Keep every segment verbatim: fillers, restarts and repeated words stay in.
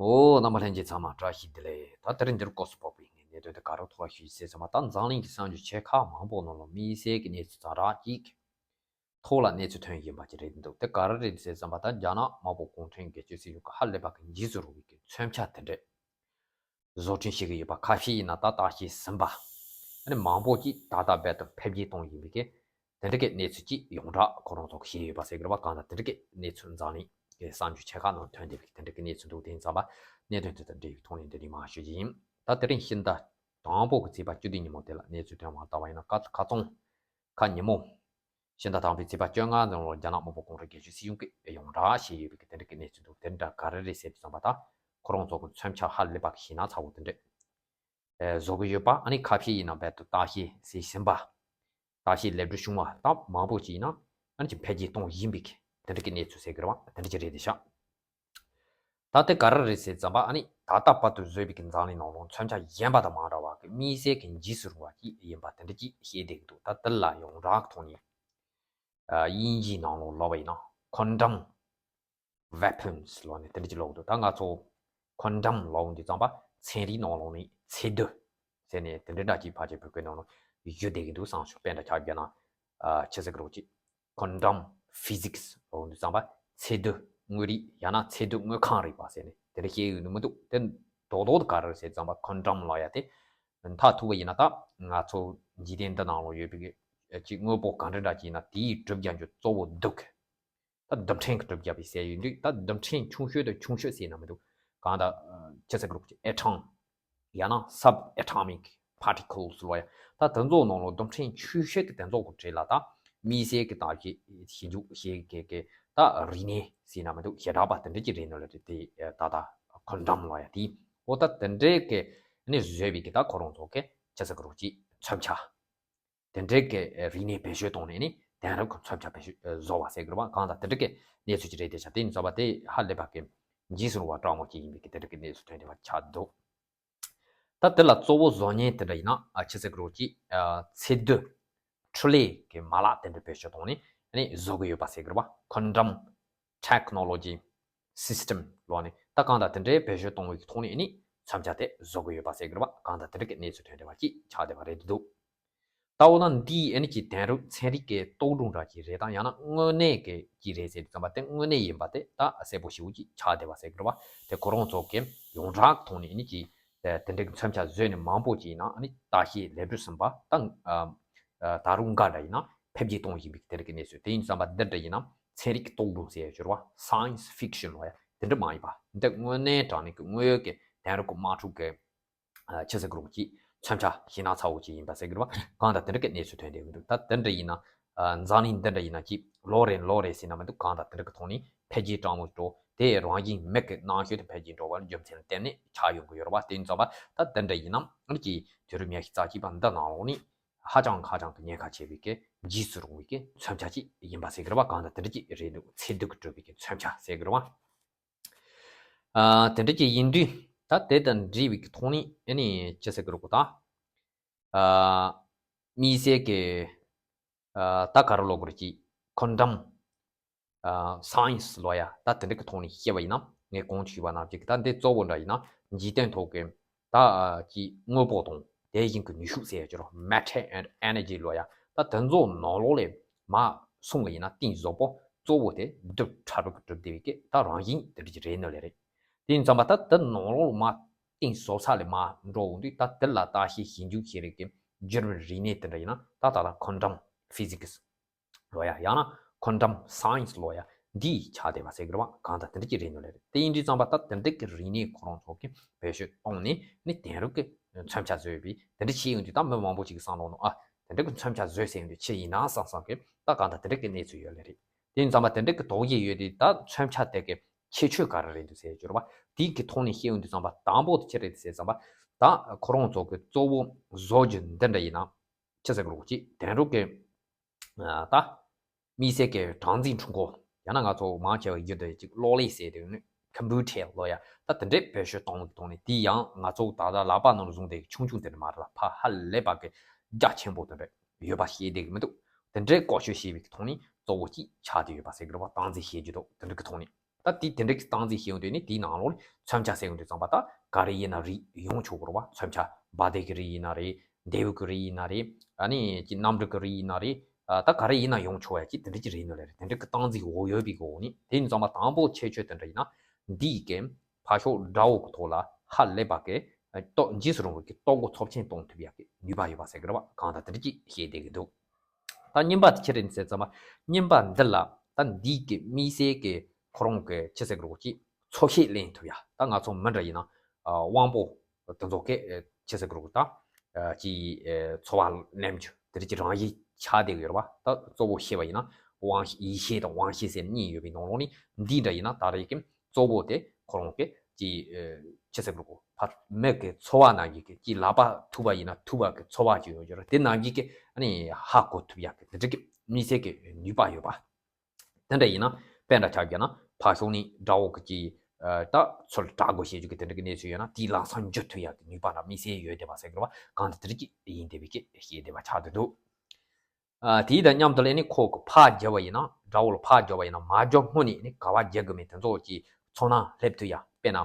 ཨོ། རྣམ་པ་ལྷན་རྒྱས་ཚང་མ་བཀྲ་ཤིས་བདེ་ལེགས། ད་དེ་རིང་འདིར་སྐོར་སུ་ཕོག་པའི་གནད་དོན་དེ་ག་རེ་ཐོག་ལ་ཞུས་ཟེར་ཙམ་པ། ད་འཛམ་གླིང་གི་གསར་འགྱུར་ཆེ་ཁག་མང་པོ་ནང་ལ་དམིགས་བསལ་གྱི་གནས་ཚུལ་ཛ་དྲག་ཅིག་ཐོག་ལ་གནས་ཚུལ་ཐོན་བཞིན་པ་ཅིག་རེད་འདུག་དེ་ག་རེ་རེད་ཟེར་ཙམ་པ། ད་རྒྱ་ནག་དམར་པོ་གུང་ཁྲན་སྒེར་གཅོད་སྲིད་གཞུང་གི་ཧ་ལས་པ་གི་འཇིགས་སུ་རུང་བའི་གི་མཚོན་ཆ་དེ་འདྲས་བཟོ་སྐྲུན་བྱེད་ཀྱི་ཡོད་པ། ཁ་ཤས་ཡིན་ན་ད་ལྟ་ཤི་ཟིན་པ། ཨ་ནི་མང་པོ་ཅིག་ད་ལྟ་རྦད་དེ་འཕེལ་རྒྱས་གཏོང་བཞིན་པའི་གི་དེ་འདྲ་གི་གནས་ཚུལ་ཅིག་ཡོངས་གྲགས་ཁོ་རང་ཚོ་གིས་བཤད་ཡོད་པ་ཟེར་གི་རེད་པ། གང་ལྟར་དེ་འདྲ་གི་གནས་ཚུལ་འཛམ་གླིང་གི་གསར་འགྱུར་ཆེ་ཁག་ནང་ཐོན་བསྡད་པའི་དེ་འདྲ་གི་གནས་ཚུལ་འདུག་དེ་ཡིན་ཙང་པ་གནད་དོན་དེ་དང་འབྲེལ་བའི་ཐོག་ནས་འདི་ནས་མར་ཞུ་རྒྱུ་ཡིན། ད་དེ་རིང་ཕྱི་ཟླ་དང་པོ་གི་ཚེས་པ་བཅུ་བདུན་ཉིན་མོ་དེ་ལ་གནས་ཚུལ་ཐོན་པ་ལྟ་བ་ཡིན་ན། ཁ་ཁ་རྩང་ཁ་ཉིན་མོ་ཕྱི་ཟླ་དང་པོའི་ཚེས་པ་བཅོ་ལྔ་ནང་ལ་རྒྱ་ནག་དམར་པོ་གུང་ཁྲན་སྒེར་གཅོད་སྲིད་གཞུང་གིས་ཡོངས་གྲགས་བྱས་ཡོད་པའི་གི་དེ་འདྲ་གི་གནས་ཚུལ་འདུག་དེ་འདྲ་ག་རེ་རེད་ཟེར་དུས་ཙམ་པ། ད་ཁོ་རང་ཚོ་གི་མཚོན་ཆ་ཧ་ལས་པ་གི་ཞེད་སྣང་ཚ་བོ་དེ་འདྲ་ཨེ་བཟོ་གི་ཡོད་པ། ཨ་ནི་ཁ་ཤས་ཡིན་ན་རྦད་དེ་ལྟ་བཤལ་བྱས་ཟིན་པ། ལྟ་བཤལ་ལེགས་གྲུབ་བྱུང་བ། ད་མང་པོ་ཅིག་ཡིན་ན་ཨ་ནི་ཅིག་འཕེལ་རྒྱས་གཏོང་བཞིན་པའི་དེ་འདྲ་གི་གནས་ཚུལ་ཟེར་གི་རེད་པ། དེ་འདྲ་ཅིག་རེད་དེ་ཤག་ད་དེ་ག་རེ་རེད་ཟེར་ཙམ་པ། ཨ་ནི་ད་ལྟ་བར་དུ་བཟོས་པའི་གི་འཛམ་གླིང་ནང་ལོགས་མཚོན་ཆ་གཞན་པ་དང་མ་འདྲ་བ་གི་དམིགས་བསལ་གྱི་འཇིགས་སུ་རུང་བ་ཅིག་ཡིན་པ་དེ་འདྲ་ཅིག་བཤད་བསྡད་ཀྱི་འདུག་ད་དེ་ལ་ཡོངས་གྲགས་ཐོག་ནས་ཨ་དབྱིན་ཇིའི་ནང་ལོགས་ལབ་པ་ཡིན་ན་quantum weapons ལབ་ནས་དེ་འདྲ་ཅིག་ལབ་ཀྱི་འདུག་ད་ང་ཚོ་quantum ལབ་དུས་ཙམ་པ་ཚན་རིག་ནང་ལོགས་ནས་ཚད་རྡུལ་ཟེར་ནས་དེ་འདྲ་འདྲ་ཅིག་ཕལ་ཆེར་བོད་སྐད་ནང་ལ་ཞུ་བསྡད་ཀྱི་འདུག་བསམ་བྱུང་། དཔེར་ན་ཆ་བཞག་ན་ཨ་ཆི་ཟེར་གི་རེད་ཅིག quantum physics ལབ་དུས་ཙམ་པ་ཚད་རྡུལ་དངོས་རིག་ཡང་ན་ཚད་རྡུལ་དངོས་ཁམས་རིག་པ་ཟེར་ནས་དེ་འདྲ་བཤད་ཡོང་གི་མི་འདུག་དེ་རྡོག་རྡོག་ག་རེ་རེད་ཟེར་ཙམ་པ་quantum ལབ་ཡ་དེ་མཐར་ཐུག་པ་ཡིན་ན། ད་ང་ཚོ་འཇིག་རྟེན་འདི་ནང་ལ་ཡོད་པའི་གི་ཅིག་དངོས་པོ་གང་འདྲ་འདྲ་ཅིག་ཡིན་ན་དེའི་གྲུབ་རྒྱལ་གྱི་གཙོ་བོ་རྡུལ། ད་རྡུལ་ཕྲན་གྱི་གྲུབ་རྒྱལ་པའི་ཟེར་ཡོང་དུས། ད་རྡུལ་ཕྲན་ཆུང་ཤོས་དང་ཆུང་ཤོས་ཟེར་ན་མི་འདུག་གང་ལྟར་ཆི་ཟེར་གི་རེད་ཅིག atom ཡང་ན་subatomic particles ལབ་ཡ། ད་དེ་ཚོ་ནང་ལོགས་རྡུལ་ཕྲན་ཆུང་ཤོས་དེ་དེ་ཚོ་གི་གྲས་ལ་ད་དམིགས་བསལ་གྱི་ད་ཞིབ་འཇུག་བྱེད་མཁན་གྱི་ད་རིག་གནས་ཟེར་ན་མི་འདུག་བྱེ་བྲག་པ་དེ་འདྲ་ཅིག་རེད་ནོ་ལ་རེད། དེ་ད་ལྟ་quantum ལབ་ཡ་དེ། འོ་ད་དེ་འདྲའི་གི་ནི་བཟོས་པའི་གི་ད་ཁོ་རང་ཚོ་གི་ཆི་ཟེར་གི་རེད་ཅིག་མཚོན་ཆ། དེ་འདྲའི་གི་རིག་གནས་བེད་སྤྱོད་བཏང་ནས་ནི་དེང་རབས་ཀྱི་མཚོན་ཆ་བེད་སྤྱོད་བཟོ་བ་ཟེར་གི་རེད་པ། གང་ལྟར་དེ་འདྲ་གི་གནས་ཚུལ་ཅིག་རེད་དེ་ཤག་དེ་ཡིན་ཙང་པ་དེ་ཧ་ལས་པ་གི་འཇིགས་སུ་རུང་བ་སྤྲང་མོ་ཅིག་ཡིན་པའི་གི་དེ་འདྲ་གི་གནས་ཚུལ་ཐོན་བསྡད་པ་ཆགས་འདུག་ད་དེ་ལ་གཙོ་བོ་བཟོ་མཁན་དེ་འདྲ་ཡིན་ན་ཨ་ཆི་ཟེར་གི་རེད་ཅིག་ཨ་ཚད་རྡུལ་འཕྲུལ་ལས་ཀྱི་མ་ལག་དེ་འདྲ་བེད་སྤྱོད་བཏང་ནས་ནི་བཟོ་གི་ཡོད་པ་ཟེར་གི་རེད་པ། quantum technology system ལབ་ནས། ད་གང་ལྟར་དེ་འདྲའི་བེད་སྤྱོད་གཏོང་བའི་ཐོག་ནས་ནི་མཚོན་ཆ་དེ་བཟོ་གི་ཡོད་པ་ཟེར་གི་རེད་པ། གང་ལྟར་དེ་འདྲ་གི་གནས་ཚུལ་ཐོན་བསྡད་པ་ཅིག་ཆགས་བསྡད་པ་རེད་འདུག་ད་འོ་ན་འདིའི་ཨ་ནི་ཅིག་དེང་རབས་ཚན་རིག་གི་རྟོག་སྒྲུང་འདྲ་ཅིག་རེད་དམ། ཡང་ན་དངོས་གནས་ཀྱི་ཅིག་རེད་ཟེར་དུས་ཙམ་པ་དེ་དངོས་གནས་ཡིན་པ་དེ་ད་གསལ་པོ་ཞེ་པོ་ཅིག་ཆགས་བསྡད་པ་ཟེར་གི་རེད་པ། དེ་ཁོ་རང་ཚོ་གི་ཡོངས་གྲགས་ཐོག་ནས་ཨ་ནི་ཅིག་དེ་འདྲའི་མཚོན་ཆ་བཟོས་ནས་མང་པོ་ཅིག་ཡིན་ན་ཨ་ནི་ལྟ་བཤལ་ལེགས་གྲུབ་ཟིན་པ། ད་ཨ་ཨ་ད་རུང་འགའ་འདྲ་ཡིན་ན་འཕེལ་རྒྱས་གཏོང་བཞིན་པའི་དེ་རིགས་ཀྱི་གནས་ཚུལ། དེ་ཡིན་ཙང་པ་འདི་འདྲ་ཡིན་ན་ཚན་རིག་གི་རྟོག་སྒྲུང་ཟེར་ཡ་ཅིག་ཡོད་རེད་པ། science fiction ལབ་ཡ་དེ་འདྲ་མ་ཡིན་པ། འདི་དངོས་གནས་དྲང་གནས་ཀྱི་དངོས་ཡོད་ཀྱི་དེང་རབས་ཀྱི་དམག་འཁྲུག་གི་ཨ་ཆི་ཟེར་གི་རེད་ཅིག་མཚོན་ཆ་ཞེད་སྣང་ཚ་བོ་ཅིག་ཡིན་པ་ཟེར་གི་རེད་པ། གང་ལྟར་དེ་འདྲ་གི་གནས་ཚུལ་ཐོན་བསྡད་ཀྱི་འདུག་ད་དེ་འདྲ་ཡིན་ན་ཨ་འཛམ་གླིང་འདི་འདྲ་ཡིན་ན་ཅིག་ལོ་རེ་ལོ་རེ་ཟེར་ན་མི་འདུག་གང་ལྟར་དེ་འདྲ་གི་ཐོག་ནས་འཕེལ་རྒྱས་སྤྲང་མོ་འགྲོ། དེ་རང་བཞིན་མིག་གི་རྣམ་དཔྱོད་དེ་འཕེལ་རྒྱས་འགྲོ་བ་ལ་རྒྱུ་མཚན་ལ་བརྟེན་ནས་ཆགས་ཡོང་གི་ཡོད་རེད་པ། དེ་ཡིན་ཙང་པ་ད་དེ་འདྲ་ཡིན་ན་ཨ་ནི་ཅིག་དུས་རབས་ཉི་ཤུ་རྩ་གཅིག་པ་འདི་ནང་ལོགས་ནས་ཧ་ཅང་ཧ་ཅང་གི་ཉེན་ཁ་ཆེ་བའི་གི་འཇིགས་སུ་རུང་བའི་གི་མཚོན་ཆ་ཅིག་ཡིན་པ་ཟེར་གི་རེད་པ། གང་ལྟར་དེ་འདྲ་ཅིག་རེད་འདུག་ཚད་རྡུལ་གྱིས་གྲུབ་པའི་གི་མཚོན་ཆ་ཟེར་གི་རེད་པ། ཨ་དེ་འདྲ་ཅིག་ཡིན་དུས་ད་དེ་དང་འབྲེལ་བའི་གི་ཐོག་ནས་ཨ་ནི་ཅི་ཟེར་གི་རེད་གོ། ད་ཨ་དམིགས་བསལ་གི་ཨ་ད་ག་རེ་ལབ་དགོས་རེད་ཅིག quantum ཨ་science ལབ་ཡ། ད་དེ་འདྲ་གི་ཐོག་ནས་བཤད་པ་ཡིན་ན་ངས་གོང་དུ་ཞུས་པ་ནང་བཞིན་གི་ད་འདི་གཙོ་བོ་འདྲ་ཡིན་ན་འཇིག་རྟེན་ཐོག་གི་ད་ཨ་ཅིག་དངོས་པོ་དང་དེ་བཞིན་གྱི་ནུས་ཤུགས་ཟེར་ཡ་ཅིག་རོ། matter and energy ལབ་ཡ། ད་དེ་ཚོ་ནང་ལོགས་ལས་མར་སོང་བ་ཡིན་ན་གཏིང་ཟབ་པོ་གཙོ་བོ་དེ་རྡུལ་ཕྲ་རབ་ཀྱིས་གྲུབ་བསྡད་པའི་གི་ད་རང་བཞིན་དེ་འདྲ་ཅིག་རེད་ནོ་ལེ་རེད། དེ་ཡིན་ཙང་པ་ད་དེ་ནང་ལོགས་ལ་མར་གཏིང་ཟབ་ས་ལ་མར་འགྲོ་འོང་དུས་ད་དེ་ལ་བརྟག་དཔྱད་ཞིབ་འཇུག་བྱེད་རིགས་ཀྱི་བརྒྱུད་རིམ་རིག་གནས་དེ་འདྲ་ཡིན་ན་ད་ད་ལྟ་quantum physics ལབ་ཡ། ཡང་ན་quantum science ལབ་ཡ་འདི་ཆགས་བསྡད་པ་ཟེར་གི་རེད་པ། གང་ལྟར་དེ་འདྲ་ཅིག་རེད་ནོ་ལེ་རེད། དེ་ཡིན་དུས་ཙང་པ་ད་དེ་འདྲ་གི་རིག་གནས་ཁོ་རང་ཚོ་གིས་བེད་སྤྱོད་བཏང་ནས་ནི་དེང་རབས་ཀྱི་མཚོན་ཆ་བཟོས་པའི་དེ་འདྲ་བྱས་ཡོང་དུས་ད་མི་མང་པོ་ཅིག་གི་བསམ་བློ་ནང་ཨ་དེ་འདྲ་གི་མཚོན་ཆ་བཟོས་ཟེར་ཡོང་དུས་ཆི་ཡིན་ན་བསམ་བསམ་གི་ད་གང་ལྟར་དེ་འདྲ་གི་གནས་ཚུལ་ཡོད་ལེ་རེད། དེ་ཡིན་ཙང་པ་དེ་འདྲ་གི་དོགས་གཞི་ཡོད་དུས་ད་མཚོན་ཆ་དེ་གི་ཁྱད་ཆོས་ག་རེ་རེད་འདུག་ཟེར་གྱི་རེད་པ། དེ་གི་ཐོག་ནས་བཤད་ཡོང་དུས་ཙང་པ་དང་པོ་དེ་ཆི་རེད་ཟེར་ཙང་པ། ད་ཁོ་རང་ཚོ་གི་གཙོ་བོ་བཟོ་རྒྱུ་འདི་འདྲ་ཡིན་ན་ཆི་ཟེར་གི་རེད་གོ། ཅིག་དེང་རབས་ཀྱི་ཨ་ད་དམིགས་བསལ་གྱི་སྦྲང་རྩིའི་འཕྲུལ་འཁོར་ཡང་ན་ང་ཚོ་མང་ཆེ་བ་ཡུལ་དུ་ཅིག་གློག་ཀླད་ཟེར་དེ་ནི་computer ལབ་ཡ། ད་དེ་འདྲའི་བེད་སྤྱོད་གཏོང་གི་ཐོག་ནས་དེ་ཡང་ང་ཚོ་ད་ལྟ་ལག་པ་ནང་བཟུང་དེ་ཆུང་ཆུང་དེ་འདྲ་མ་རེད་ལ་ཕ་ཧ་ལས་པ་གི་རྒྱ་ཆེན་པོ་དེ་འདྲ་ཡོད་པ་བཤད་བསྡད་གི་མི་འདུག་དེ་འདྲའི་བཀོལ་སྤྱོད་བྱས་པའི་ཐོག་ནས་གཙོ་བོ་ཅིག་ཆགས་བསྡད་ཡོད་པ་ཟེར་གི་རེད་པ། སྦྲང་རྩི་བཤད་རྒྱུ་འདུག་དེ་འདྲ་གི་ཐོག་ནས། ད་དེ་དེ་འདྲ་གི་སྟངས་འཛིན་བྱེད་ཡོང་དུས་ནི་དེའི་ནང་ལོགས་ནས་མཚོན་ཆ་ཟེར་ཡོང་དུས་ཙམ་པ་ད་ག་རེ་ཡིན་ན་རིགས་ཡོང་ཆོག་གི་རེད་བ། མཚོན་ཆ་བ་དན་གྱི་རིགས་ཡིན་ན་རེད། མདེའུ་གི་རིགས་ཡིན་ན་རེད། ཨ་ནི་ཅི་གནམ་གྲུ་གི་རིགས་ཡིན་ན་རེད། ཨ་ད་ག་རེ་ཡིན་ན་ཡོང་ཆོག་ཡ་ཅི་དེ་འདྲ་ཅི་རེད་ནོ་ལེ་རེད། དེ་འདྲ་གི་སྟངས་འཛིན་འོག་ཡོད་པའི་གི་འོག་ནི་དེ་ཡིན་ཙམ་པ་དང་པོ་ཁྱད་ཆོས་དེ་འདྲ་ཡིན་ན་འདིའི་གི་ཕར་ཕྱོགས་དགྲ་བོ་གི་ཐོག་ལ་ཧ་ལས་པ་གི་ལྟོ་འཇིགས་སུ་རུང་བའི་གི་ལྟོ་གོས་ཚབས་ཆེན་གཏོང་ཐུབ་ཡ་གི་ནུས་པ་ཡོད་པ་ཟེར་གི་རེད་བ། གང་ལྟར་དེ་འདྲ་ཅི་བཤད་བསྡད་གི་འདུག་ད་གཉིས་པ་དེ་ཅི་རེད་ཟེར་ཙམ་པ་གཉིས་པ་འདི་ལ་ད་འདིའི་གི་དམིགས་བསལ་གི་ཁོ་རང་གི་ཅི་ཟེར་གི་རེད་གོ་ཅི་ཚོ་ཤེས་ལེན་ཐུབ་ཡ། ད་ང་ཚོ་མི་འདྲ་ཡིན་ན་དབང་པོ་དེ་ཚོ་གི་ཅི་ཟེར་གི་རེད་གོ་ད་ཅི་ཚོ་བ་ལེན་རྒྱུ་དེ་རིགས་ཀྱི་རང་བཞིན་ཆགས་བསྡད་ཀྱི་ཡོད་རེད་བ། ད་གཙོ་བོ་ཤེས་པ་ཡིན་ན་དབང་ཡིད་ཤེས་དང་དབང་ཤེས་ཟེར་གཉིས་ཡོད་པའི་ནང་ལོགས་ནས་འདི་འདྲ་ཡིན་ན་ད་རེས་ཀྱི་གཙོ་བོ་དེ་ཁོ་རང་གི་ཅི་ཅི་ཟེར་གི་རེད་གོ་ཕ་མི་གི་ཚོ་བ་ནང་གི་གི་ཅི་ལག་པ་ཐུག་པ་ཡིན་ན་ཐུག་པ་གི་ཚོ་བ་ཅིག་ཡོད་ཀྱི་རེད། དེ་ནང་གི་གི་ཨ་ནི་ཧ་གོ་ཐུབ་ཡ་གི་དེ་འདྲ་གི་དམིགས་བསལ་གི་ནུས་པ་ཡོད་པ། དེ་འདྲ་ཡིན་ན་དཔེ་འདྲ་ཆགས་བརྒྱབ་ན་ཕར་ཕྱོགས་ནས་དགྲ་བོ་གི་ཅི་ད་ཚུར་དྲག་དགོས་བྱེད་རྒྱུ་གི་དེ་འདྲ་གི་གནས་ཚུལ་ཡོད་ན་དེའི་ལམ་སང་འཇུ་ཐུབ་ཡ་གི་ནུས་པ་འདྲ་དམིགས་བསལ་ཡོད་བསྡད་པ་ཟེར་གི་རེད་བ། གང་དེ་དེ་འདྲ་གི་ཡིན་བསྡད་པའི་གི་ཤེས་བསྡད་པ་ཆགས་བསྡད་འདུག་ཨ་དེའི་དང་མཉམ་དུ་ལས་ནི་ཁོ་གི་ཕར་རྒྱབ་པ་ཡིན་ན་དགྲ་བོ་ལ་ཕར་རྒྱབ་པ་ཡིན་ན་མ་རྒྱབ་སྔོན་ནས་ནི་ག་བ་རྒྱག་གི་མིན་དེ་ཚོ་ཅི་ཚོར་སྣང་སླེབས་ཐུབ་ཡ། དཔེར་ན་ཨ་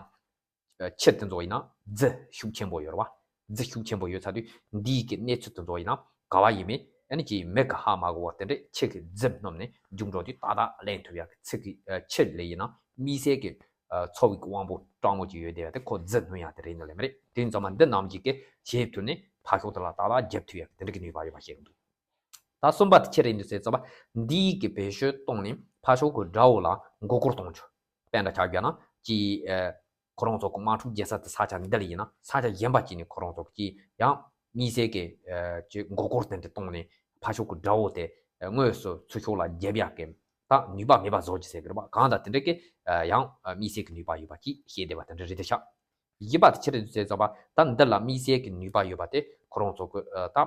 ཁྱི་དེ་ཚོ་ཡིན་ན་རྫི་ཤུགས་ཆེན་པོ་ཡོད་རེད་བ། རྫི་ཤུགས་ཆེན་པོ་ཡོད་ཚར་དུས་འདིའི་གི་གནས་ཚུལ་དེ་ཚོ་ཡིན་ན་ག་བ་ཡིན་མིན་ཨ་ནི་ཅི་མིག་གི་ཧ་མ་གོ་བ་དེ་འདྲས་ཁྱི་གི་རྫི་སྣོམ་ནས་རྒྱུག་འགྲོ་དུས་ཏག་ཏག་ལེན་ཐུབ་ཡ་གི་ཚིག་གི་ཨ་ཁྱི་ལས་ཡིན་ན་དམིགས་བསལ་གི་ཨ་ཚོར་བའི་གི་དབང་པོ་སྤྲང་མོ་ཅིག་ཡོད་བསྡད་ཡ་དེ་ཁོ་རྫི་སྣོམ་ཡ་དེ་རེད་ནོ་ལེ་མ་རེད། དེ་ཡིན་ཙང་མ་འདི་རྣམས་ཀྱིས་གི་ཞེབ་ཐུབ་ནས་ཕར་ཕྱོགས་དེ་ལ་ཏག་ཏག་རྒྱབ་ཐུབ་ཡ་གི་དེ་འདྲ་གི་ནུས་པ་ཡོད་པ་ཤེས་གི་འདུག་ད་གསུམ་པ་དེ་ཅི་རེད་འདུག་ཟེར་ཙམ་པ་འདིའི་གི་བེད་སྤྱོད་གཏོང་ནས་ཕར་ཕྱོགས་གི་དགྲ་བོ་ལ་མགོ་སྐོར་གཏོང་རྒྱུ། དཔེ་འདྲ་ཆགས་བརྒྱབ་ན་ཅི་ཨ་ཁོ་རང་ཚོ་གི་དམག་འཁྲུག་རྒྱག་ས་དེ་ས་ཆ་འདི་ལ་ཡིན་ན་ས་ཆ་གཞན་པ་ཅིག་ནས་ཁོ་རང་ཚོ་གི་ཅི་ཡང་དམིགས་བསལ་གི་ཨ་ཅི་མགོ་སྐོར་དེ་འདྲ་གཏོང་ནས་ཕར་ཕྱོགས་གི་དགྲ་བོ་དེ་དངོས་སུ་ཚུར་ཕྱོགས་ལ་རྒྱབ་ཡག་གི་ད་ནུས་པ་མེད་པ་བཟོ་རྒྱུ་ཟེར་གི་རེད་པ། གང་ལྟར་དེ་འདྲ་གི་ཡང་དམིགས་བསལ་གི་ནུས་པ་ཡོད་པ་ཅིག་ཤེས་བསྡད་པ་དེ་འདྲ་རེད་དེ་ཤག་བཞི་པ་དེ་ཅི་རེད་འདུག་ཟེར་ཙམ་པ་ད་འདི་ལ་དམིགས་བསལ་གི་ནུས་པ་ཡོད་པ་དེ་ཁོ་རང་ཚོ་གི་ད་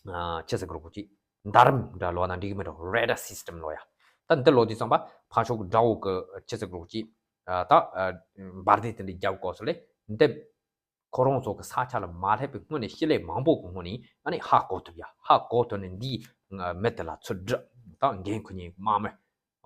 ཨ་ཅི་ཟེར་གི་རེད་གོ་ཅི། འདར་རིམ་འདྲ་ལོ་ན་འགྲིག་གི་མི་འདུག་རེ་ཌར་སིས་ཊེམ་ལོ་ཡ། ད་འདི་ལོ་དུས་ཙམ་པ་ཕར་ཕྱོགས་ཀྱི་དགྲ་བོ་གི་ཅི་ཟེར་གི་རེད་གོ་ཅི། ཨ་ད་ཨ་འབར་མདེལ་དེ་འདྲ་རྒྱབ་དགོས་སོ་ལེ། འདི་ཁོ་རང་ཚོ་གི་ས་ཆ་ལ་མ་སླེབས་པའི་སྔོན་ནས་ཤི་ལས་མང་པོ་གི་སྔོན་ནས་ཨ་ནི་ཧ་གོ་ཐུབ་ཡ། ཧ་གོ་ཐུབ་ནས་འདིའི་མི་དེ་ལ་ཚུར་སྒྲུབ་ད་འགན་ཁུར་ཉེན་དམག་མི།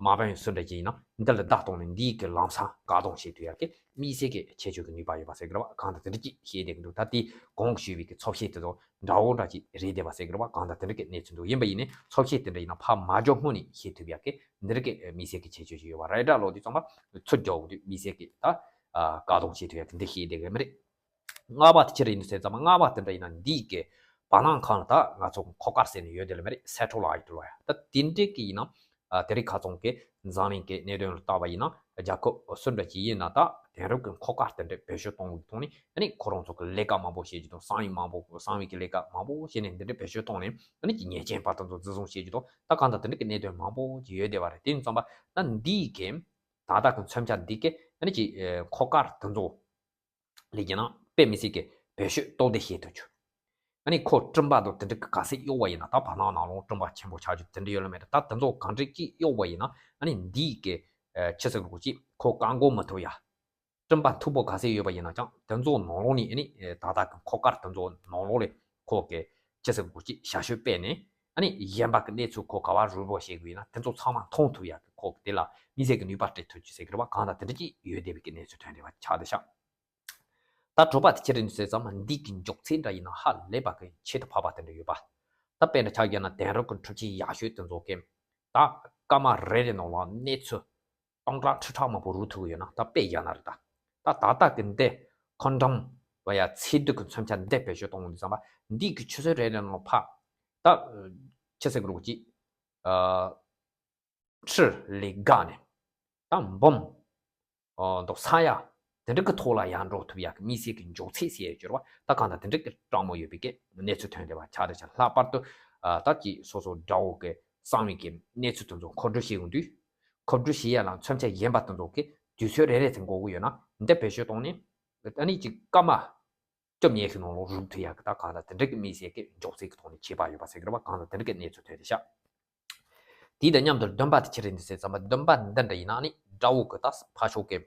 དམག་དཔོན་སུ་འདྲ་ཅིག་ཡིན་ན་འདི་ལ་བདག་གཏོང་ནས་འདིའི་གི་ལམ་སང་བཀག་སྡོམ་བྱེད་ཐུབ་ཡག་གི་དམིགས་བསལ་གྱི་ཁྱད་ཆོས་ཀྱི་ནུས་པ་ཡོད་པ་ཟེར་གི་རེད་བ། གང་ལྟར་དེ་འདྲ་ཅིག་ཤེས་བསྡད་ཀྱི་འདུག་ད་དེ་གོང་གི་ཞུས་པའི་གི་ཚོ་ཤེས་དེ་ཚོ་འདྲ་བོ་འདྲ་ཅིག་རེད་བསྡད་པ་ཟེར་གི་རེད་བ། གང་ལྟར་དེ་འདྲ་གི་གནས་ཚུལ་འདུག་ཡིན་པ་ཡིན་ནའི་ཚོ་ཤེས་དེ་འདྲ་ཡིན་ན་ཕར་མ་འཇོག་སྔོན་ནས་ཤེས་ཐུབ་ཡག་གི་འདི་འདྲ་གི་དམིགས་བསལ་གྱི་ཁྱད་ཆོས་ཅིག་ཡོད་པ། རེ་ཌར་ལོ་དུས་ཙམ་པ་ཚུར་འཇོག་དུས་དམིགས་བསལ་གྱི་ད་བཀག་སྡོམ་བྱེད་ཐུབ་ཡག་གི་འདི་ཤེས་བསྡད་གི་མི་རེད། ལྔ་པ་དེ་ཅི་རེད་འདུག་ཟེར་ཙམ་པ་ལྔ་པ་དེ་འདྲ་ཡིན་ན་འདིའི་གི་བར་སྣང་ཁང་ལ་ད་ང་ཚོ་མཁོ་དཀར་ཟེར་ནས་ཡོད་དེ་ལ་མི་རེད། སེ་ཊེ་ལའིཊ་ལོ་ཡ། ད་དེ་འདྲའི་གི་ཡིན་ན་ཨ་དེ་རིང་ཁ་སང་གི་འཛམ་གླིང་གི་གནད་དོན་ལ་བལྟ་བ་ཡིན་ན་རྒྱལ་ཁབ་སུ་འདྲ་ཅིག་ཡིན་ན་ད་དེང་རབས་ཀྱི་མཁོ་དཀར་དེ་འདྲ་བེད་སྤྱོད་གཏོང་བའི་ཐོག་ནས་ཨ་ནི་ཁོ་རང་ཚོ་གི་ལས་ཀ་མང་པོ་བྱེད་ཀྱི་འདུག་གསང་བའི་མང་པོ་གསང་བའི་གི་ལས་ཀ་མང་པོ་བྱས་ནས་འདི་འདྲ་བེད་སྤྱོད་གཏོང་ནས་ཨ་ནི་ཀྱི་ཉེས་ཅན་པ་དེ་ཚོ་འཛིན་བཟུང་བྱེད་ཀྱི་འདུག་ད་གང་ལྟར་དེ་འདྲ་གི་གནད་དོན་མང་པོ་ཅིག་ཡོད་བསྡད་པ་རེད། དེ་ཡིན་ཙམ་པ་ད་འདིའི་གི་ད་ལྟ་གི་མཚོན་ཆ་འདི་གི་ཨ་ནི་ཀྱི་མཁོ་དཀར་དེ་ཚོ་ལས་ཀྱི་ནང་དཔེ་མི་སྲིད་ཀྱི་བེད་སྤྱོད་སྟོབས་ལྡན་བྱེད་ཐུབ་རྒྱུ། ཨ་ནི་ཁོ་སྤྲིན་པ་དང་དེ་འདྲ་གི་ག་ཚད་གཡོ་བ་ཡིན་ན་ད་བར་སྣང་ནང་ལོགས་སྤྲིན་པ་ཆེན་པོ་ཆགས་རྒྱུ་དེ་འདྲ་ཡོད་ལ་མེད། ད་དེ་ཚོ་གང་འདྲ་ཅིག་གཡོ་བ་ཡིན་ན་ཨ་ནི་འདིའི་གི་ཨ་ཆི་ཟེར་དགོས་ཅིག་ཁོ་བཀག་འགོག་མི་ཐུབ་ཡ། སྤྲིན་པ་མཐུག་པོ་ག་ཚད་ཡོད་པ་ཡིན་ན་ཅང་དེ་ཚོ་ནང་ལོགས་ནས་ཨ་ནི་ད་ལྟ་གི་མཁོ་དཀར་དེ་ཚོ་ནང་ལོགས་ལས་ཁོ་གི་ཆི་ཟེར་དགོས་ཅིག་ཞ་ཞུ་སྤེལ་ནས་ཨ་ནི་གཞན་པ་གི་གནས་ཚུལ་ཁོ་ག་བ་རུལ་བོ་བྱེད་དགོས་ཡིན་ན་དེ་ཚོ་ཚང་མ་མཐོང་ཐུབ་ཡ་གི་ཁོ་གི་དེ་ལ་དམིགས་བསལ་གི་ནུས་པ་སྤྲད་ཐུབ་ཀྱི་ཟེར་གི་རེད་བ། གང་ལྟར་དེ་འདྲ་ཅིག་ཡོད་བསྡད་པའི་གི་གནས་ཚུལ་ཐོན་བསྡད་པ་ཆགས་བསྡད་ཤག་ད་དྲུག་པ་དེ་ཅི་རེད་འདུག་ཟེར་ཙམ་འདི་གི་མགྱོགས་ཚད་འདྲ་ཡིན་ན་ཧ་ལས་པ་གི་ཁྱད་དུ་འཕགས་པ་དེ་འདྲ་ཡོད་པ། ད་དཔེར་ན་ཆ་བཞག་ན་དེང་རབས་ཀྱི་འཕྲུལ་ཆས་ཡག་ཤོས་དེ་ཚོ་གི་ད་སྐར་མ་རེ་རེ་ནང་ལ་གནས་ཚུལ་སྟོང་ཕྲག་ཁྲི་ཕྲག་མང་པོ་རུལ་ཐུབ་ཀྱི་ཡོད་ན་ད་དཔེ་བཞག་ན་རེད། ད་ད་ད་ལྟ་གི་འདི་ཁོན་ཊམ་བ་ཡ་ཚད་སྡུད་ཀྱི་མཚོན་ཆ་འདི་བེད་སྤྱོད་གཏོང་འདུག་བསམ་པ་འདི་གི་ཆུ་ཚོད་རེ་རེ་ནང་ལ་ཕ་ད་ཆི་ཟེར་གི་རེད་ཅིག་ཁྲི་ལས་བརྒལ་ནས་ད་འབུམ་ཨོ་མདོ་ས་ཡ་དེ་འདྲ་གི་ཐོག་ལ་ཡར་འགྲོ་ཐུབ་ཡག་གི་དམིགས་བསལ་གྱི་མགྱོགས་ཚད་ཟེར་ཡག་ཡོད་རེད་བ། ད་གང་ལྟར་དེ་འདྲ་གི་སྤྲང་མོ་ཡོད་པའི་གི་གནས་ཚུལ་ཐོན་བསྡད་པ་ཆགས་བསྡད་ཤག་ལྷག་པར་དུ་ཨ་ད་ཀྱི་སོ་སོ་དགྲ་བོ་གི་གསང་བའི་གི་གནས་ཚུལ་དེ་ཚོ་མཁོ་སྤྲོད་བྱེད་ཡོང་དུས་མཁོ་སྤྲོད་བྱེད་ཡག་ལ་མཚོན་ཆ་གཞན་པ་དེ་ཚོ་གི་དུས་ཚོད་རེ་རེ་ཚེ་འགོར་གི་ཡོད་ན་འདི་བེད་སྤྱོད་གཏོང་ནས་ཨ་ནི་ཅིག་སྐར་མ་བཅོ་ལྔ་གི་ནང་ལོགས་རུལ་ཐུབ་ཡག་གི་ད་གང་ལྟར་དེ་འདྲ་གི་དམིགས་བསལ་གི་མགྱོགས་ཚད་གི་ཐོག་ནས་ཁྱད་པར་ཡོད་པ་ཟེར་གི་རེད་བ། གང་ལྟར་དེ་འདྲ་གི་གནས་ཚུལ་ཐོན་བསྡད་ཤག་དེ་དང་མཉམ་དུ་བདུན་པ་དེ་ཅི་རེད་འདུག་ཟེར་ཙམ་པ་བདུན་པ་འདི་འདྲ་ཡིན་ན་ནི་དགྲ་བོ་གི་ད་ཕར་ཕྱོགས་གི་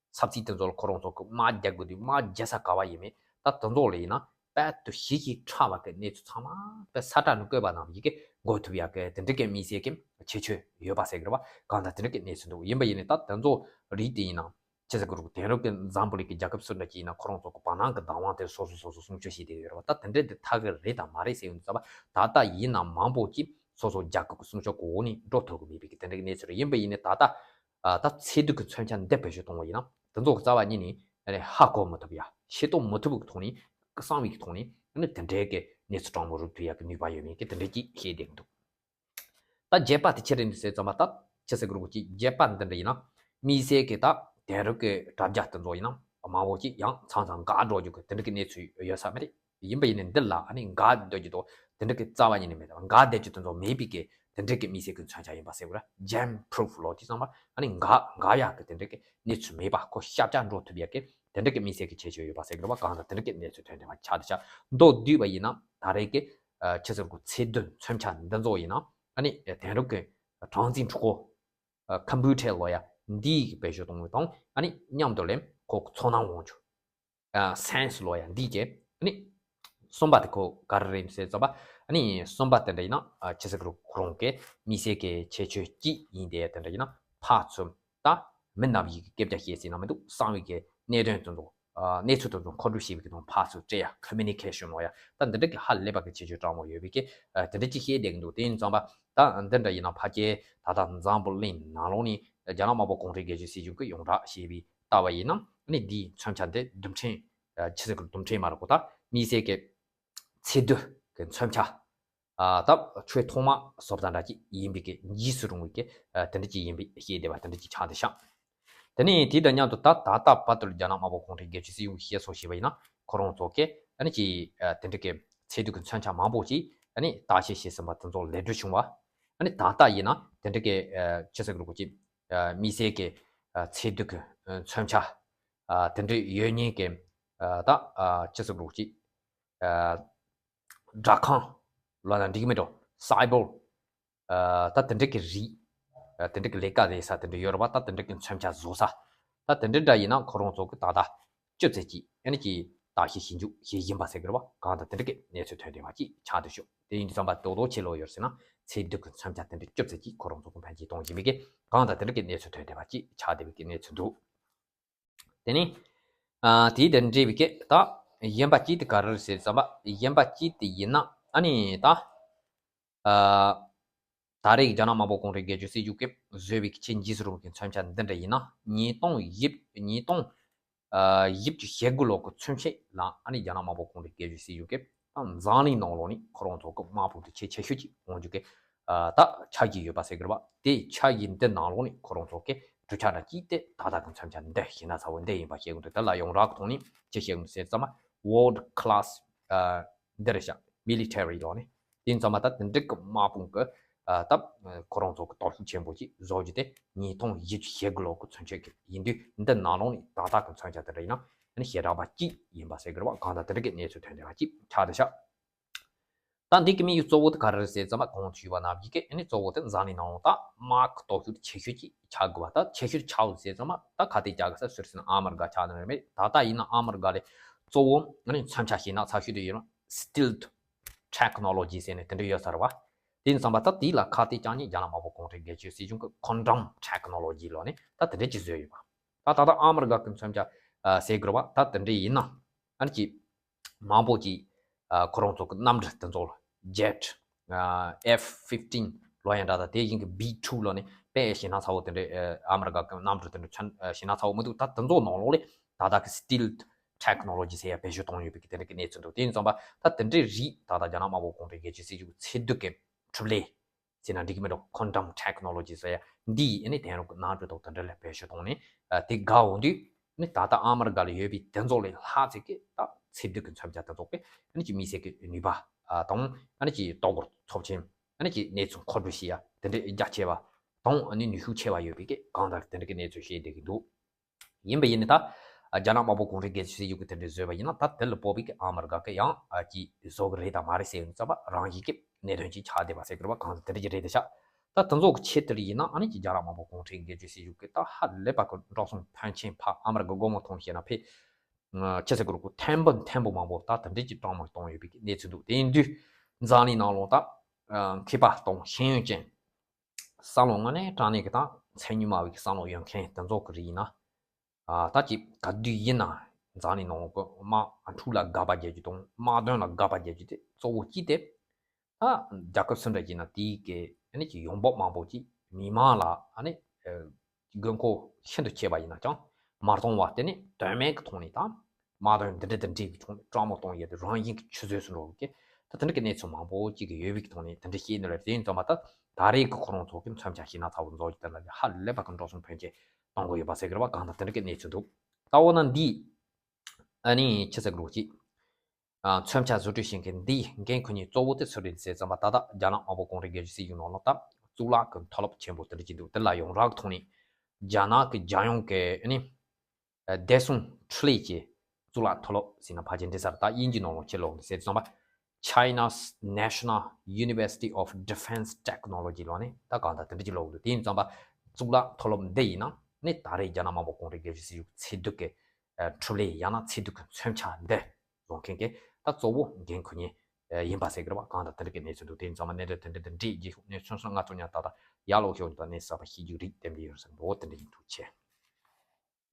ས་ཚིགས་དེ་ཚོ་ལ་ཁོ་རང་ཚོ་གི་དམག་རྒྱག་དགོས་དུས་དམག་རྒྱག་ས་ག་བ་ཡིན་མིན་ད་དེ་ཚོ་ལ་ཡིན་ན་ དཔལ་དུ་ཞི་ཞིང་ཕྲ་བ་གི་གནས་ཚུལ་ཚང་མ་དཔེ་ས་ཁྲ་ནས་བཀོད་པ་ནང་བཞིན་གི་གོ་ཐུབ་ཡག་གི་དེ་འདྲ་གི་དམིགས་བསལ་གྱི་ཁྱད་ཆོས་ཡོད་པ་ཟེར་གི་རེད་བ། གང་ལྟར་དེ་འདྲ་གི་གནས་ཚུལ་འདུག་ཡིན་པ་ཡིན་ནའི་ད་དེ་ཚོ་རིགས་དེ་ཡིན་ན། ཅི་ཟེར་གི་རེད། དེང་རབས་ཀྱི་འཛམ་བུ་གླིང་གི་རྒྱལ་ཁབ་སུ་འདྲ་ཅིག་ཡིན་ན་ཁོ་རང་ཚོ་གི་བར་སྣང་གི་བདག་དབང་དེ་སོ་སོ་སོ་སོ་སྲུང་སྐྱོབ་བྱེད་བསྡད་ཡོད་རེད་བ། ད་དེ་འདྲ་དེ་ཐག་གི་རེད་དང་མ་རེད་ཟེར་ཡོང་དུས་ཙམ་པ། ད་ལྟ་ཡིན་ན་མང་པོ་ཅིག་སོ་སོ་རྒྱལ་ཁབ་ཀྱི་སྲུང་སྐྱོབ་གི་འོག་ནས་འགྲོ་ཐུབ་ཀྱི་མེད་པའི་གི་དེ་འདྲ་གི་གནས་ཚུལ་རེད། ཡིན་པ་ཡིན་ནའི་ད་ལྟ་ད་ཚེ་སྡུག་གི་མཚོན་ཆ་འདི་བེད་སྤྱོད་གཏོང་བ་ཡིན་ན་དེ་ཚོ་གི་རྩ་བ་ཉིད་ནས་ཧ་གོ་མི་ཐུབ་ཡ། ཤེས་རྟོགས་མི་ཐུབ་པའི་གི་ཐོག་ནས་གསང་བའི་གི་ཐོག་ནས་དེ་འདྲའི་གི་གནས་ཚུལ་དྲང་མོ་རུབ་ཐུབ་ཡ་གི་ནུས་པ་ཡོད་མེད་ཀྱི་དེ་འདྲ་ཅིག་བཤད་བསྡད་ཀྱི་འདུག་ད་བརྒྱད་པ་དེ་ཅི་རེད་འདུག་ཟེར་ཙམ་པ། ད་ཅི་ཟེར་གི་རེད། ཅིག་བརྒྱད་པ་འདི་འདྲ་ཡིན་ན་དམིགས་བསལ་གྱི་ད་དེང་རབས་ཀྱི་དྲ་རྒྱ་དེ་ཚོ་ཡིན་ན་མང་པོ་ཅིག་ཡང་མཚམས་མཚམས་འགག་འགྲོ་རྒྱུ་གི་དེ་འདྲ་གི་གནས་ཚུལ་ཡོད་ས་མ་རེད། ཡིན་པ་ཡིན་ནའི་འདི་ལ་ཨ་ནི་འགག་སྡོད་རྒྱུ་དང་དེ་འདྲ་གི་རྩ་བ་ཉིད་ནས་མེད། འགག་སྡོད་རྒྱུ་དེ་ཚོ་མེད་པའི་གི་དེ་འདྲ་གི་དམིགས་བསལ་གྱི་མཚོན་ཆ་ཡིན་པ་ཟེར་དགོས་ར། Jam proof ལོ་དེ་ཚང་མ་ཨ་ནི་འགག་འགག་ཡག་གི་དེ་འདྲ་གི་གནས་ཚུལ་མེད་པ། ཁོ་ཤར་བསྐྱར་འགྲོ་ཐུབ་ཡག་གི་དེ་འདྲ་གི་དམིགས་བསལ་གྱི་ཁྱད་ཆོས་ཡོད་པ་ཟེར་དགོས་ར་བ། གང་ལྟར་དེ་འདྲ་གི་གནས་ཚུལ་ཐོན་བསྡད་པ་ཆགས་བསྡད་ཤག་མདོར་བསྡུས་པ་ཡིན་ན་ད་རེས་ཀྱི་ཨ་ཅི་ཟེར་གི་རེད། ཚེ་སྡུག་མཚོན་ཆ་འདི་ཚོ་ཡིན་ན་ཨ་ནི་དེང་རབས་ཀྱི་གྲངས་འཛིན་འཕྲུལ་འཁོར་ཨ་ཀམ་པུ་ཊར་ལོ་ཡ་འདིའི་བེད་སྤྱོད་གཏོང་བའི་དང་ཨ་ནི་མཉམ་དུ་ལེན་ཁོ་ཚོར་སྣང་འོང་རྒྱུ། ཨ་སེན་སི་ལོ་ཡ་འདིའི་གི་ཨ་ནི་གསུམ་པ་དེ་ཁོ་ག་རེ་རེད་ཟེར་ཙམ་པ། ཨ་ནི་གསུམ་པ་དེ་འདྲ་ཡིན་ན་ཨ་ཅི་ཟེར་གི་རེད། ཁོ་རང་གི་དམིགས་བསལ་གྱི་ཁྱད་ཆོས་གཅིག་ཡིན་ཏེ། དེ་འདྲ་ཡིན་ན་ཕར་ཚུར་ད་མི་རྣམས་ཀྱི་སྐད་ཆ་བཤད་ཟིན་ན་མི་འདུག་གསང་བའི་གི་གནད་དོན་དེ་ཚོ་ཨ་གནས་ཚུལ་དེ་ཚོ་མཁོ་སྒྲུབ་བྱེད་པའི་གི་དང་ཕར་ཚུར་སྤྲད་ཡ་ཀོ་མུ་ནི་ཀེ་ཤན་ལོ་ཡ་ད་འདི་འདྲ་གི་ཧ་ལས་པ་གི་ཁྱད་ཆོས་དྲང་མོ་ཡོད་པའི་གི་ཨ་དེ་འདྲ་ཅིག་བཤད་བསྡད་གི་འདུག་དེ་ཡིན་ཙམ་པ་ད་འདི་འདྲ་ཡིན་ན་ཕལ་ཆེར་ད་ལྟ་འཛམ་བུ་གླིང་ནང་ལོགས་ནས་རྒྱ་ནག་དམར་པོ་གུང་ཁྲན་རྒྱལ་གཅེས་སྲིད་གཞུང་གི་ཡོངས་གྲགས་ཞེས་པའི་ལྟ་བ་ཡིན་ན་ཨ་ནི་འདིའི་མཚོན་ཆ་འདི་རྡུལ་ཕྲན་ཨ་ཆི་ཟེར་གི་རྡུལ་ཕྲན་མ་རེད་གོ། ད་དམིགས་བསལ་གྱི་ཚེ་སྡུག་གི་མཚོན་ཆ་ཨ་ད་ཆོས་ཐོག་མ་བཟོ་ལྟ་འདྲ་ཅིག་ཡིན་པའི་གི་འཇིགས་སུ་རུང་བའི་གི་ཨ་དེ་འདྲ་ཅིག་ཡིན་པའི་བཤད་བསྡད་པ་དེ་འདྲ་ཅིག་ཆགས་བསྡད་ཤག་དེ་ནས་དེ་དང་མཉམ་དུ་ད་ད་ལྟ་བར་དུ་རྒྱ་ནག་དམར་པོ་གུང་ཁྲན་རྒྱལ་གཅེས་སྲིད་གཞུང་གིས་བཤད་སྲོལ་བྱས་པ་ཡིན་ན་ཁོ་རང་ཚོ་གིས་ཨ་ནི་ཅིག་ཨ་དེ་འདྲ་གི་ཚེ་སྡུག་གི་མཚོན་ཆ་མང་པོ་ཅིག་ཨ་ནི་བརྟག་དཔྱད་བྱས་ཟིན་པ་དེ་ཚོ་ལས་འགྲོ་བྱུང་བ། ཨ་ནི་ད་ལྟ་ཡིན་ན་དེ་འདྲ་གི་ཨ་ཆི་ཟེར་གི་རེད་གོ། ཅིག་ཨ་དམིགས་བསལ་གྱི་ཨ་ཚེ་སྡུག་གི་ཨ་མཚོན་ཆ་ཨ་དེ་འདྲ་ཡོད་མཁན་གྱི་ཨ་ད་ཨ་ཅི་ཟེར་གི་རེད་གོ། ཅིག་ཨ་སྦྲག་ཁང་ལབ་ན་འགྲིག་གི་མེད་འགྲོ། སའི་བོར་ཨ་ད་དེ་འདྲ་གི་རིགས་ཨ་དེ་འདྲ་གི་ལས་ཀ་ལས་ས་དེ་འདྲ་ཡོད་རེད་བ། ད་དེ་འདྲ་གི་མཚོན་ཆ་བཟོ་ས་ད་དེ་འདྲ་འདྲ་ཡིན་ན་ཁོ་རང་ཚོ་གི་ད་ལྟ་ཅི་ཙེ་ཅིག་ཨ་ནི་ཅིག་བརྟག་དཔྱད་ཞིབ་འཇུག་བྱེད་བཞིན་པ་ཟེར་གི་རེད་བ། གང་ལྟར་དེ་འདྲ་གི་གནས་ཚུལ་ཐོན་བསྡད་པ་ཅིག་ཆགས་བསྡད་ཤག་དེ་ཡིན་དུས་ཙམ་པ་རྡོག་རྡོག་ཆེ་ལོ་ཡོད་ཟེར་ན་ཚེ་སྡུག་གི་མཚོན་ཆ་དེ་འདྲ་ཅི་ཙེ་ཅིག་ཁོ་རང་ཚོ་གི་ཕན་ཆེ་གཏོང་བཞིན་པའི་གི་གང་ལྟར་དེ་འདྲ་གི་གནས་ཚུལ་ཐོན་བསྡད་པ་ཅིག་ཆགས་བསྡད་པའི་གི་གནས་ཚུལ་འདུག་དེ་ནས་ཨ་དེའི་དེ་འདྲ་བའི་གི་ད་གཞན་པ་གཅིག་དེ་ག་རེ་རེད་ཟེར་ཙམ་པ། གཞན་པ་གཅིག་དེ་ཡིན་ན་ཨ་ནི་ད་ཨ་ད་རེས་རྒྱ་ནག་དམར་པོ་གུང་ཁྲན་རྒྱལ་གཅེས་སྲིད་གཞུང་གིས་བཟོས་པའི་ཆེས་འཇིགས་སུ་རུང་བའི་མཚོན་ཆ་འདི་འདྲ་ཡིན་ན་ཉིས་སྟོང་བཞི་ཉིས་སྟོང་ཨ་བཞི་བཅུ་ཞེ་དགུ་ལོ་གི་ཚུན་ཆད་ལ་ཨ་ནི་རྒྱ་ནག་དམར་པོ་གུང་ཁྲན་རྒྱལ་གཅེས་སྲིད་གཞུང་གིས་ད་འཛམ་གླིང་ནང་ལོགས་ནས་ཁོ་རང་ཚོ་གི་དམག་དཔུང་དེ་ཆེས་ཆེ་ཤོས་ཅིག་འོང་རྒྱུ་གི་ཨ་ད་འཆར་གཞི་ཡོད་པ་ཟེར་གི་རེད་བ། དེ་འཆར་གཞི་འདི་ནང་ལོགས་ནས་ཁོ་རང་ཚོ་གི་གྲུབ་ཆ་འདྲ་གཅིག་དེ་ད་ལྟ་གི་མཚོན་ཆ་འདི་ཞེ་ན་ཚ་བོ་འདི་ཡིན་པ་བཤད་གི་འདུག་དེ་ལ་ཡོངས་གྲགས་ཀྱི་ཐོག་ནས་ཅི་བཤད་གི་འདུག་ཟེར་ཙམ་པ་world class ཨ་འདི་རེད་ཤག military ལོ་ནི། དེ་ཡིན་ཙམ་པ་ད་དེ་འདྲ་གི་དམག་དཔུང་གི་ཨ་ད་ཁོ་རང་ཚོ་གི་སྟོབས་ཤུགས་ཆེན་པོ་ཅིག་བཟོ་རྒྱུ་དེ་ཉིས་སྟོང་བཞི་བཅུ་ཞེ་དགུ་ལོ་གི་ཚུན་ཆད་ཀྱི་ཡིན་དུས་འདི་ནང་ལོགས་ནས་ད་ལྟ་གི་མཚོན་ཆ་དེ་འདྲ་ཡིན་ན་ཨ་ནི་ཞེ་དྲག་པ་གཅིག་ཡིན་པ་ཟེར་གི་རེད་བ། གང་ལྟར་དེ་འདྲ་གི་གནས་ཚུལ་ཐོན་བསྡད་པ་ཅིག་ཆགས་བསྡད་ཤག་ད་འདི་གི་དམིགས་ཡུལ་གཙོ་བོ་དེ་ག་རེ་རེད་ཟེར་ཙམ་པ་གོང་དུ་ཞུས་པ་ནང་བཞིན་གི་ཨ་ནི་གཙོ་བོ་དེ་འཛམ་གླིང་ནང་ལོགས་ད་དམག་གི་སྟོབས་ཤུགས་ཆེ་ཤོས་ཅིག་ཆགས་དགོས་པ། ད་ཆེ་ཤོས་ཆགས་ཟེར་ཙམ་པ་ད་ཁ་གཏད་བཅག་གི་ས་ཟུར་ཟིན་ཨ་མི་རི་ཀ་ཆགས་ནི་རེད་མེད། ད་ལྟ་ཡིན་ན་ཨ་མི་རི་ཀ་ལས་གཙོ་བོ་ཨ་ནི་མཚོན་ཆ་ཞེ་ན་ཚ་ཤོས་དེ་ཡོད་ན་stealth technology ཟེར་ནས་དེ་འདྲ་ཡོད་ས་རེད་བ། དེ་ཡིན་ཙམ་པ་ད་དེ་ལ་ཁ་གཏད་བཅག་མཁན་རྒྱ་ནག་དམར་པོ་གུང་ཁྲན་རྒྱལ་གཅེས་སྲིད་གཞུང་གི་quantum technology ལོ་ནི་ད་དེ་འདྲ་ཅིག་བཟོས་ཡོད་པ། ད་ད་ལྟ་ཨ་མི་རི་ཀ་གི་མཚོན་ཆ་ཨ་ཟེར་དགོས་རེད་བ། ད་དེ་འདྲ་ཡིན་ན་ཨ་ནི་ཅིག་མང་པོ་ཅིག་ཨ་ཁོ་རང་ཚོ་གི་གནམ་གྲུ་དེ་ཚོ་ལ་jet ཨ་F fifteen ལོ་ཡང་འདྲ་ད་དེ་བཞིན་གི་B two ལོ་ནི་དཔེ་ཞེ་ན་ཚ་བོ་དེ་འདྲ་ཨ་ཨ་མི་རི་ཀ་གི་གནམ་གྲུ་དེ་འདྲ་མཚོན་ཨ་ཞེ་ན་ཚ་བོ་མི་འདུག་ད་དེ་ཚོ་ནང་ལོགས་ལས་ད་ལྟ་གི་stealth technology ཟེར་ཡ་བེད་སྤྱོད་གཏོང་ཡོད་པའི་གི་དེ་འདྲ་གི་གནས་ཚུལ་འདུག་དེ་ཡིན་ཙམ་པ་ད་དེ་འདྲའི་རིགས་ད་ལྟ་རྒྱ་ནག་དམར་པོ་གུང་ཁྲན་རྒྱལ་གཅེས་སྲིད་གཞུང་གི་ཚེ་སྡུག་གི་འཕྲིན་ལས་ཟེར་ན་འགྲིག་གི་མེད་འགྲོ། quantum technology ཟེར་ཡ་འདི་ཨ་ནི་དེང་རབས་ཀྱི་གནམ་གྲུ་དང་དེ་འདྲ་ལ་བེད་སྤྱོད་བཏང་ནས་ཨ་དེ་དགའ་འོང་དུས་ཨ་ནི་ད་ལྟ་ཨ་མི་རི་ཀ་ལ་ཡོད་པའི་དེ་ཚོ་ལས་ལྷག་ཙམ་གྱི་ད་ཚེ་སྡུག་གི་མཚོན་ཆ་དེ་ཚོ་གི་ཨ་ནི་ཀྱི་དམིགས་བསལ་གྱི་ནུས་པ་ཨ་དང་ཨ་ནི་ཀྱི་ལྟོ་གོས་ཚབས་ཆེན་ཨ་ནི་ཀྱི་གནས་ཚུལ་མཁོ་སྤྲོད་བྱེད་ཡ་དེ་འདྲའི་རྒྱ་ཆེ་བ་དང་ཨ་ནི་ནུས་ཤུགས་ཆེ་བ་ཡོད་པའི་གི་གང་ལྟར་དེ་འདྲ་གི་གནས་ཚུལ་བཤད་བསྡད་ཀྱི་འདུག་ཡིན་པ་ཡིན་ནི་ད་རྒྱ་ནག་དམར་པོ་གུང་ཁྲན་རྒྱལ་གཅེས་སྲིད་གཞུང་གིས་དེ་འདྲའི་བཟོས་པ་ཡིན་ན་ད་དེ་ལ་སྤོབས་པའི་གི་ཨ་མི་རི་ཀ་གི་ཡང་ཨ་ཀྱི་བཟོ་གི་རེད་དང་མ་རེད་ཟེར་ཡོང་ཙམ་པ་རང་བཞིན་གྱི་གནད་དོན་ཅིག་ཆགས་བསྡད་པ་ཟེར་གི་རེད་བ། གང་ལྟར་དེ་འདྲ་ཅིག་རེད་དེ་ཤག་ད་དེ་ཚོ་གི་ཆེད་དུ་ཡིན་ན་ཨ་ནི་ཀྱི་རྒྱ་ནག་དམར་པོ་གུང་ཁྲན་རྒྱལ་གཅེས་སྲིད་གཞུང་གིས་ད་ཧ་ལས་པ་གི་འགྲོ་སོང་ཕོན་ཆེན་ཕ་ཨ་མི་རི་ཀ་སྒོར་མོ་ཐོང་བཤད་ན་ཕེ་ ཆི་ཟེར་གི་རེད། ཁོ་ཐེམ་པོ་ཐེམ་པོ་མང་པོ་ད་དེ་འདྲས་ཀྱི་སྦྲང་མ་གཏོང་ཡོད་པའི་གནས་ཚུལ་འདུག་དེ་ཡིན་དུས་འཛམ་གླིང་ནང་ལོགས་ད་མཁས་པ་དང་ཤེས་ཡོན་ཅན་བསམ་བློ་དངོས་གནས་དྲང་གནས་ཀྱི་ད་མཚན་ཉིད་མ་བའི་བསམ་བློ་ཡོད་མཁན་དེ་ཚོ་གི་རིགས་ཡིན་ན། ད་ཅིག་ག་དུས་ཡིན་ན་འཛམ་གླིང་ནང་གི་དམག་འཁྲུག་ལ་དགག་པ་རྒྱག་རྒྱུ་དང་དམག་དོན་ལ་དགག་པ་རྒྱག་རྒྱུ་དེ་གཙོ་བོ་གཅིག་དེ། ད་རྒྱལ་ཁབ་སུ་འདྲ་ཡིན་ན་དེའི་གི་ཨ་ནི་ཀྱི་ཡོང་འབབ་མང་པོ་ཅིག་མི་མང་ལ་ཨ་ནི་དགོས་མཁོ་ཤིན་ཏུ་ཆེ་བ་ཡིན་ན་ཀྱང་མ་གཏོང་བ་དེ་ནི་དོན་མེད་ཀྱི་ཐོག་ནས་ད་དམག་དོན་འདི་འདྲ་འདི་འདྲའི་གི་ཐོག་ནས་སྤྲང་མོ་གཏོང་ཡས་དེ་རང་བཞིན་གྱི་ཆུད་ཟོས་སུ་འགྲོ་གི་ད་དེ་འདྲ་གི་གནས་ཚུལ་མང་པོ་ཅིག་གི་ཡོད་པའི་གི་ཐོག་ནས་དེ་འདྲ་བཤད་ནི་རེད། དེ་ཡིན་ཙང་མ་ད་ད་རེས་ཀྱི་ཁོ་རང་ཚོ་གི་མཚོན་ཆ་ཤེས་ན་ཚ་བོ་མཛོག་གི་དེ་ལ་ཧ་ལས་པ་གི་འགྲོ་སོང་ཕན་ཆེ་གཏོང་དགོས་ཡོད་པ་ཟེར་གི་རེད་བ། གང་ལྟར་དེ་འདྲ་གི་གནས་ཚུལ་འདུག་ད་འོ་ན་འདི་ཨ་ནི་ཆི་ཟེར་གི་རེད་ཅིག་མཚོན་ཆ་བཟོ་སྐྲུན་བྱེད་མཁན་འདིས་འགན་ཁུར་མཁན་གཙོ་བོ་དེ་སུ་རེད་ཟེར་ཙམ་པ་ད་ལྟ་རྒྱ་ནག་དམར་པོ་གངས་རི་རྒྱལ་གཞུང་སྲིད་གཞུང་ནང་ལ་ད་གཙུག་ལག་གི་མཐོ་སློབ་ཆེན་པོ་དེ་འདྲ་ཅིག་འདུག་དེ་ལ་ཡོངས་གྲགས་ཐོག་ནས་རྒྱ་ནག་གི་རྒྱལ་ཡོངས་ཀྱི་ཨ་ནི་བདེ་སྲུང་འཕྲུལ་ལས་ཀྱི་གཙུག་ལག་མཐོ་སློབ་ཟེར་ན་ཕལ་ཆེར་འགྲིག་ས་རེད། ད་དབྱིན་ཇི་ནང་ལོགས་ཆེད་ལོག་ཟེར་ཙམ་པ་China's National University of Defense Technology ལོགས་ནས་ད་གང་ལྟར་དེ་འདྲ་ཅིག་ལོག་འདུག་དེ་ཡིན་ཙམ་པ་གཙུག་ལག་མཐོ་སློབ་འདི་ཡིན་ན་ནི་ད་རེས་རྒྱ་ནག་དམར་པོ་གངས་རི་རྒྱལ་གཞུང་སྲིད་གཞུང་ཚིག་སྡུད་ཀྱི་འཕྲུལ་ལས་ཡང་ན་ཚིག་སྡུད་ཀྱི་མཚོན་ཆ་འདི་བཟོ་མཁན་གྱི་ད་གཙོ་བོ་འགན་ཁུར་མཁན་ཡིན་པ་ཟེར་གི་རེད་བ། གང་ལྟར་དེ་འདྲ་གི་གནས་ཚུལ་འདུག་དེ་ཡིན་ཙང་མ་གནད་འགག་དེ་འདྲ་དེ་འདྲའི་རྗེས་ཤུལ་གནས་ཚུལ་སོགས་ང་ཚོ་ཉར་ད་ལྟ་ཡར་ལོག་ཤོག་ད་གནས་གསར་པ་ཤེས་རྒྱུ་རིགས་དེ་འདྲ་ཡོད་ཟེར་འདུག་དེ་འདྲ་ཡིན། ཐུགས་རྗེ་ཆེ།